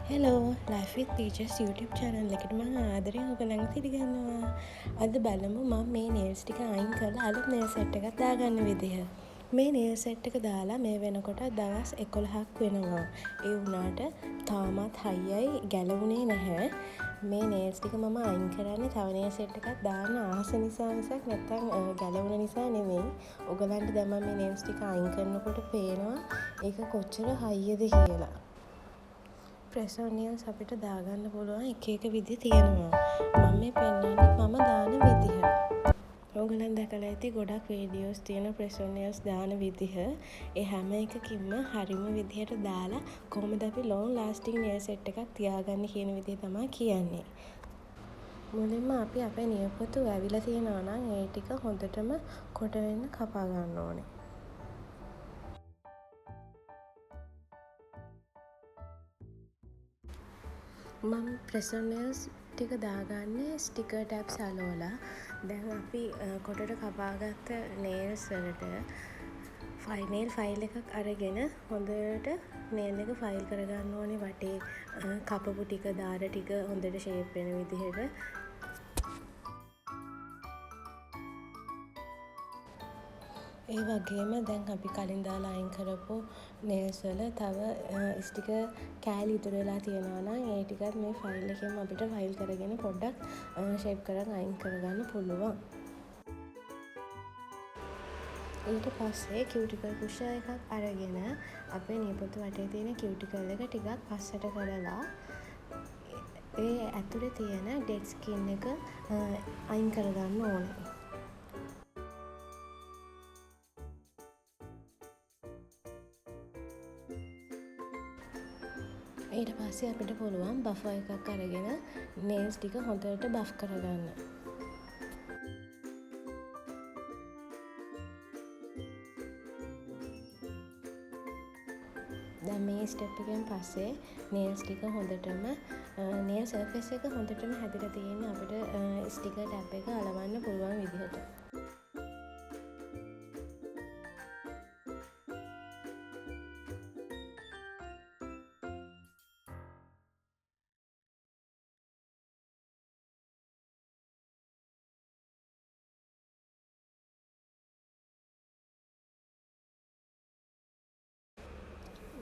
Hello, Life with Peaches YouTube channel එකට මං ආදරෙන් ඔයගොල්ලන්ව පිළිගන්නවා. අද බලමු මං මේ නේල්ස් ටික අයින් කරලා අලුත් නේල් සෙට් එකක් දාගන්න විදිහ. මේ නේල් සෙට් එක දාලා මේ වෙනකොට දවස් 11ක් වෙනවා. ඒ වුණාට තාමත් හයියයි, ගැලවුණේ නැහැ. මේ නේල්ස් ටික මම අයින් කරන්නේ තව නේල් සෙට් එකක් දාන්න ආස නිසා මිසක් නැත්තම් ගැලවුණ නිසා නෙමෙයි. ඔයගලන්ට දැන් මම මේ නේල්ස් ටික අයින් කරනකොට පේනවා ඒක කොච්චර හයියද කියලා. ප්‍රෙස් ඔන් නේල්ස් අපිට දාගන්න පුළුවන් එක එක විදි තියෙනවා. මම මේ පෙන්වන්නේ මම දාන විදිහ. ඔයගලන් දැකලා ඇති ගොඩක් වීඩියෝස් තියෙන ප්‍රෙස් ඔන් නේල්ස් දාන විදිහ. ඒ හැම එකකින්ම හරිම විදිහට දාලා කොහොමද අපි ලොං ලාස්ටිං නේල් සෙට් එකක් තියාගන්නේ කියන විදිහ තමයි කියන්නේ. මුලින්ම අපි අපේ නියපොතු වැවිලා තියෙනවා නම් ඒ ටික හොඳටම කොට වෙන්න කපා ගන්න ඕනේ. මම ප්‍රෙස් ඔන් නේල්ස් ටික දාගන්නේ ස්ටිකර් ටැබ්ස් අලවලා. දැන් අපි කොටට කපාගත්ත නේල්ස් වලට නේල් ෆයිල් එකක් අරගෙන හොඳට නේල් එක ෆයිල් කරගන්න ඕනේ. වටේ කපපු ටික දාර ටික හොඳට ෂේප් වෙන විදිහට. ඒ වගේම දැන් අපි කලින් දාලා අයින් කරපු නේල්ස් වල තව ස්ටිකර් කෑලි ඉතුරු වෙලා තියෙනවා නම් ඒ ටිකත් මේ ෆයිල් එකෙන් අපිට ෆයිල් කරගෙන පොඩ්ඩක් ෂේප් කරන් අයින් කරගන්න පුළුවන්. ඊට පස්සේ කියුටිකල් පුෂර් එකක් අරගෙන අපේ නියපොතු වටේ තියෙන කියුටිකල් එක ටිකක් පස්සට කරලා ඒ ඇතුලේ තියෙන ඩෙඩ් ස්කින් එක අයින් කරගන්න ඕනේ. ඊට පස්සේ අපිට පුළුවන් බෆර් එකක් අරගෙන නේල්ස් ටික හොඳට බෆ් කරගන්න. දැන් මේ ස්ටෙප් එකෙන් පස්සේ නේල්ස් ටික හොඳටම, නේල් සර්ෆේස් එක හොඳටම හැදිලා තියෙන්නේ අපිට ස්ටිකර් ටැබ් එක අලවන්න පුළුවන් විදිහට.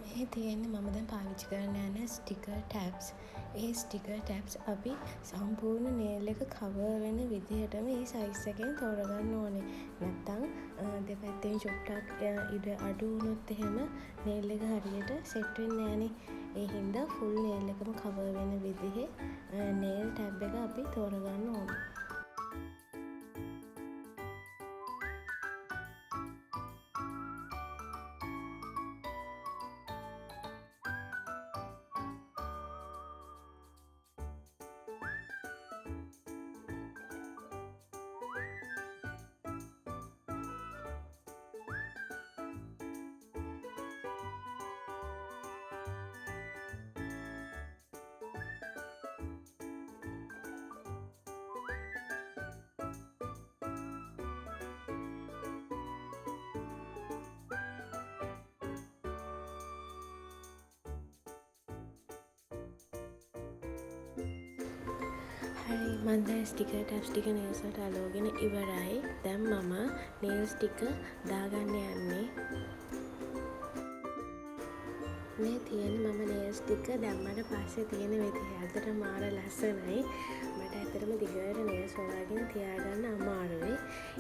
මේ තියෙන්නේ මම දැන් පාවිච්චි කරන්න යන ස්ටිකර් ටැබ්ස්. ඒ ස්ටිකර් ටැබ්ස් අපි සම්පූර්ණ නේල් එක කවර් වෙන විදිහටම ඒ සයිස් එකෙන් තෝරගන්න ඕනේ. නැත්තම් දෙපැත්තෙන් චුට්ටක් ඉඩ අඩු වුණොත් එහෙම නේල් එක හරියට සෙට් වෙන්නේ නෑනේ. ඒ හින්දා ෆුල් නේල් එකම කවර් වෙන විදිහේ නේල් ටැබ් එක අපි තෝරගන්න ඕනේ. හරි, මං දැන් ස්ටිකර් ටැබ්ස් ටික නේල්ස් වලට අලවගෙන ඉවරයි. දැන් මම නේල්ස් ටික දාගන්න යන්නේ. මේ තියෙන මම නේල්ස් ටික දැම්මට පස්සේ තියෙන විදිහ ඇත්තටම මාර ලස්සනයි. මට ඇත්තටම දිගට නේල්ස් හොයාගෙන තියාගන්න අමාරුයි.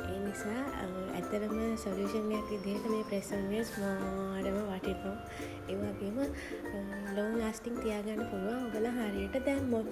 ඒ නිසා ඇත්තටම සොලියුෂන් එකක් විදිහට මේ ප්‍රෙස් ඔන් නේල්ස් මාරම වටිනවා. ඒ වගේම ලොං ලාස්ටිං තියාගන්න පුළුවන් ඔයගොල්ලෝ හරියට දැම්මොත්.